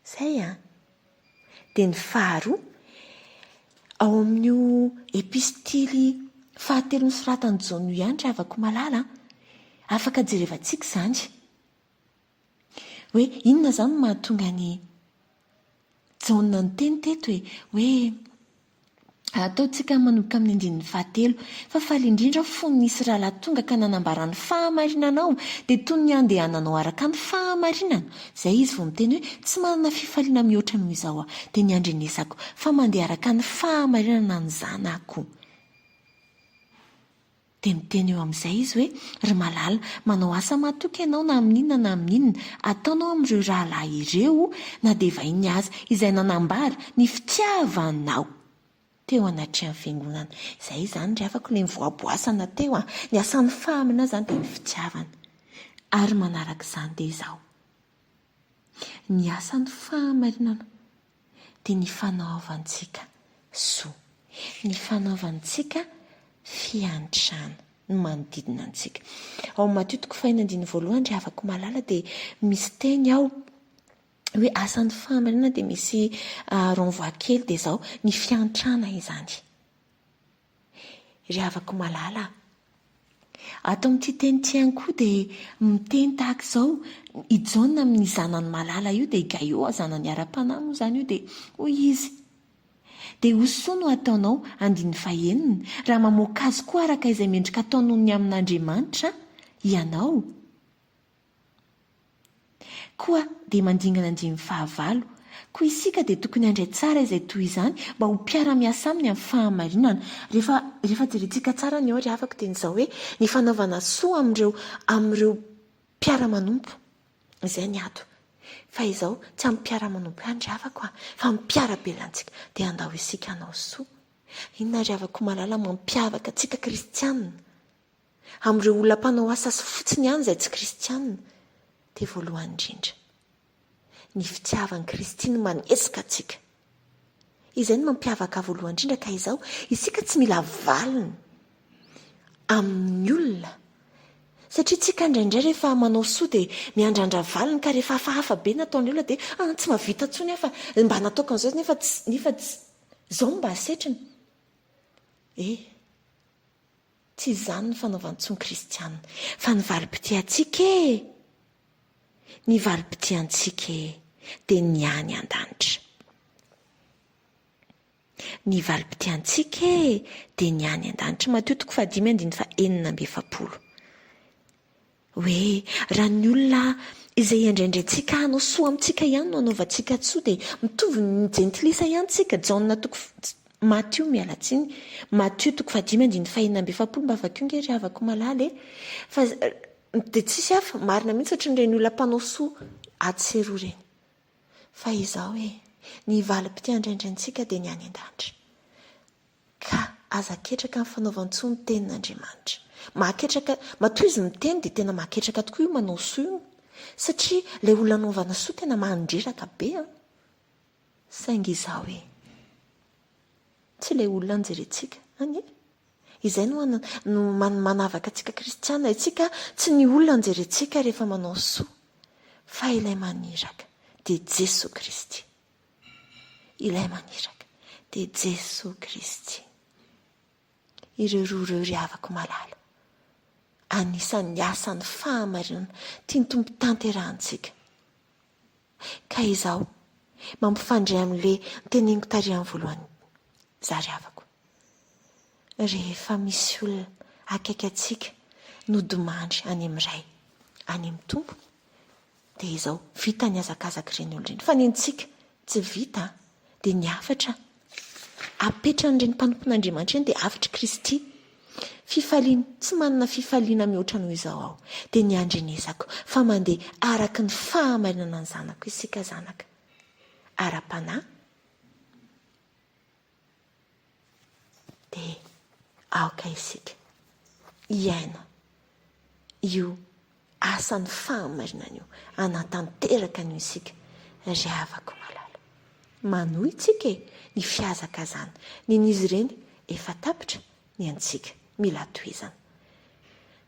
Izay an! Dia ny faharoa, ao amin'io epistily fahatelo nosoratan'i Jaona io ihany ry havako malala an, afaka jerevantsika izany. Hoe inona izany no mahatonga an'i Jaona niteny teto e? Hoe ataontsika manomboka amin'ny andininy fahatelo, Fa faly indrindra aho fony nisy rahalahy tonga ka nanambara ny fahamarinanao, dia toy ny handehananao araka ny fahamarinana. Izay izy vao miteny hoe, Tsy manana fifaliana mihoatra noho izao aho, dia ny handrenesako fa mandeha araka ny fahamarinana ny zanako. Dia miteny eo amin'izay izy hoe, Ry malala, manao asa mahatoky ianao na amin'inona na amin'inona ataonao amin'ireo rahalahy ireo, na dia vahiny aza, izay nanambara ny fitiavanao teo anatrehan'ny fiangonana. Izay izany ry havako ilay nivoaboasana teo an! Ny asan'ny fahaminana izany dia ny fitiavana. Ary manaraka izany dia izao, ny asan'ny fahamarinana dia ny fanaovantsika soa, ny fanaovantsika fiantrana ny manodidina antsika. Ao amin'ny Matio toko fahiny andininy voalohany ry havako malala dia misy teny ao hoe asan'ny fahamarinana dia misy renvoi kely dia izao, ny fiantrana izany. Ry havako malala a! Ato amin'ity teny ity ihany koa dia miteny tahaka izao i Jaona amin'ny zanany malala io, dia i Gaio zanany ara-panahy moa izany io, dia hoy izy, Dia ho soa no hataonao, andininy fahenina, raha mamoaka azy koa araka izay mendrika atao noho ny amin'Andriamanitra ianao. Koa dia mandingana andininy fahavalo. Koa isika dia tokony handray tsara izay toy izany mba ho mpiara-miasa aminy amin'ny fahamarinana. Rehefa rehefa jerentsika tsara ny ao ry havako dia ny izao hoe ny fanaovana soa amin'ireo amin'ireo mpiara-manompo. Izay ny ato. Fa izao tsy amin'ny mpiara-manompo ihany ry havako a, fa amin'ny mpiara-belantsika. Dia andao isika hanao soa. Inona ry havako malala mampiavaka antsika kristiana? Amin'ireo olona mpanao asa sy fotsiny ihany izay tsy kristiana, dia voalohany indrindra, ny fitiavan'i Kristy no manesika antsika. Izay no mampiavaka voalohany indrindra ka izao, isika tsy mila valiny amin'ny olona. Satria tsika indraindray rehefa manao soa dia miandrandra valiny ka rehefa hafahafa be ny ataon'ny olona dia ah, tsy mahavita intsony aho fa mba nataoko an'izao nefa tsy, nefa tsy, izao no mba setriny. Eh. Tsy izany ny fanaovan-tsoa ny kristiana, fa ny valim-pitiantsika e! Ny valim-pitiantsika e! Dia ny any an-danitra. Ny valim-pitiantsika e! Dia ny any an-danitra. Matio toko fahadimy andininy faha 46. Hoe raha ny olona izay andraindraintsika hanao soa amintsika ihany no anaovantsika soa dia mitovy ny jentilisa ihany tsika, Jaona toko Matio miala tsiny, Matio toko fahadimy andininy fahenina amby 40 mba vakio nge ry havako malala e! Fa dia tsisy hafa, marina mihitsy ohatran'ireny olona mpanao soa atsy sy eroa ireny. Fa izao e, ny valim-pitia andraindraintsika dia ny any an-danitra. Ka aza ketraka ny fanaovan-tsoa ny tenin'Andriamanitra. Mahaketraka, matoa izy miteny dia tena mahaketraka tokoa io manao soa io. Satria ilay olona anaovana soa tena mandreraka be an. Saingy izao e. Tsy ilay olona no jerentsika anie. Izay no no manavaka antsika kristiana. Isika tsy ny olona no jerentsika rehefa manao soa. Fa ilay maniraka dia Jesoa Kristy. Ilay maniraka dia Jesoa Kristy. Ireo roa ireo ry havako malala, anisan'ny asan'ny fahamarinana tian'ny Tompo tanterahantsika. Ka izao, mampifandray amin'ilay noteneniko tary amin'ny voalohany izaho ry havako. Rehefa misy olona akaiky antsika nodimandry any amin'ny Ray, any amin'ny Tompo, Dia izao, vita ny hazakazak'ireny olona ireny. Fa ny antsika tsy vita dia ny hafatra apetran'ireny mpanompon'Andriamanitra ireny dia hafatr'i Kristy. Fifaliana, tsy manana fifaliana mihoatra noho izao aho, dia ny handrenesako fa mandeha araka ny fahamarinana ny zanako isika zanaka ara-panahy dia aoka isika hiaina io asan'ny fahamarinana io, hanatanteraka an'io isika ry havako malala. Manohy tsika e, ny fihazakazana, ny an'izy ireny efa tapitra, ny antsika mila tohizana.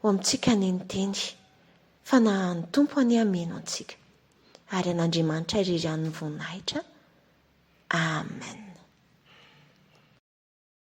Ho amintsika anie ny teny, fa na ny Tompo anie hameno antsika. Ary an'Andriamanitra irery ihany ny voninahitra.